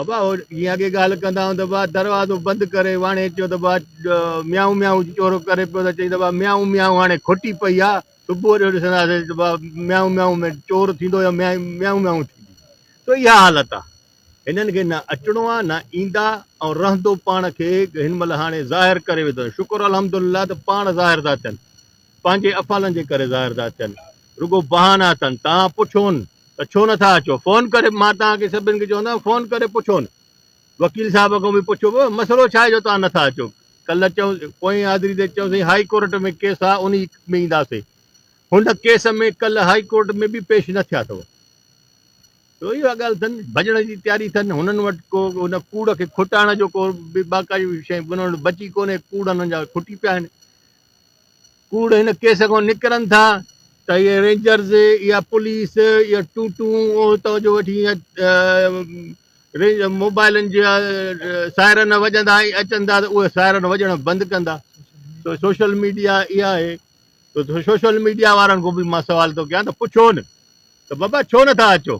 بابا هو جيئن اڳي ڳالهه ڪندا هئا ته بابا دروازو بند ڪري واڻي چيو ته بابا ميائون ميائون چور ڪري پيو ته چئي ته بابا ميائون ميائون هاڻي کٽي پئي آ صبح جو ڏسنداسين ته بابا ميائون ميائون ۾ چور ٿيندو يا ميائون ميائون ٿيندي تو اها حالت آ هنن کي نه اچڻو آ نه ايندا ۽ رهندو پاڻ کي هن مهل هاڻي ظاهر ڪري وڌو شڪر الحمدلله ته پاڻ ظاهر ٿا ٿين پنهنجي افعالن جي ڪري ظاهر ٿا ٿين رڳو بهانا اٿن تان پڇون ته ڇو نٿا اچو؟ فون ڪري مان توهان کي سڀن کي چوندو آهيان فون ڪري پڇون. وڪيل صاحب کان به پڇو بابا مسئلو ڇا آهي جو توهان نٿا اچو؟ ڪلهه چيون پوئين حاضري تي چيون سائين هائي ڪورٽ ۾ ڪيس آهي انهي ۾ اينداسين. هن ڪيس ۾ ڪلهه هائي ڪورٽ ۾ به پيش نه ٿيا اٿو. تو اها ڳالهه اٿن ڀڄڻ جي تياري اٿن هنن وٽ ڪو ان ڪوڙ کي کٽائڻ جو ڪو به باقاعدي شيء انهن وٽ بچي ڪونهي ڪوڙ انهن جا کٽي پيا آهن. ڪوڙ هن ڪيس کان نڪرن ٿا ته اهي رينجرز يا پوليس يا ٽوٽون اتان جو وٺي موبائلن جا سائرن وڄندا ۽ اچن ٿا ته اهي سائرن وڄڻ بند ڪندا سو سوشل ميڊيا اها آهي ته سوشل ميڊيا وارن کان به مان سوال ٿو ڪيان ته پڇو نه ته بابا ڇو نٿا اچو.